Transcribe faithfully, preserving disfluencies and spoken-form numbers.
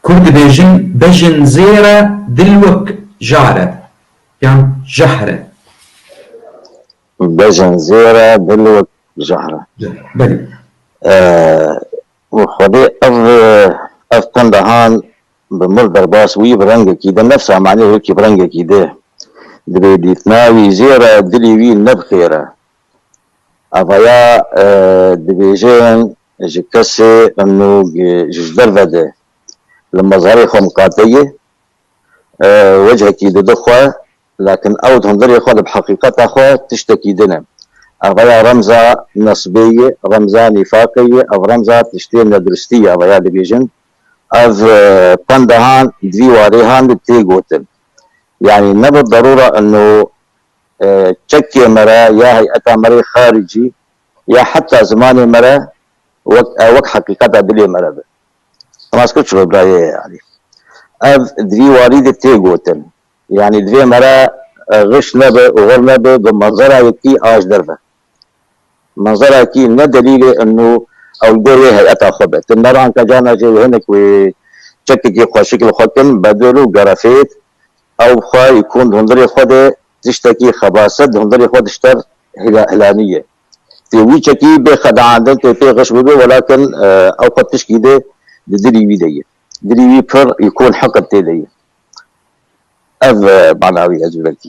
Kurd dibêjin bejin zêre dil wek jare. Yan jehre. Bejin zêre dil wek jehre. Belê. Ee, û Xwedê ev, ev pendehan bi mir derbas wî bi rengekî de, nefsa manê wekî bi rengekî de. Dibê dîtina wî zêre dilî wî ne bi xêr e. Evaya e, dibêjin ji kesê eno ji derve de li mezarê xwe miqate ye, e, wechekî dide xwe, lakin ew di hundirê xwe de bi heqîqeta xwe tiştekî din e. Evaya remza nesbê ye, remza nîfaqê ye, ev remza tiştê neduristî ye, evaya dibêjin. Ev e, pendehan di vî warê han de tê gotin. Yanî ne bi derûra eno e, çekê me re ya heyeta me rê xaricî ya heta zimanê me re wek, e, wek heqîqeta dilê me re be. Ema ez kir çilo birayê yanî. Ev di vî warî de tê gotin. Yanî divê me re e, xiş nebe, oxir nebe, bi manzara yekî a ji derve. Manzerakî ne delîlê eno ew li gor wê heyeta xwe be. Tu neranka cana jê wê hinek wê çekekî xweşik li xwe kin, bedil û gerefêt, ew xwe yî kon di hundirê xwe de tiştekî xebaset di hundirê xwe dişter hila-, hilanî ye. Tê wî çekî bê xedaandin, tê pê xiş bibe, welakin e, ew xwe tişkî de di dilî wî de ye. Dilî wî pir yî kon heqir tê de ye. Ev e, mana wî ez belkî.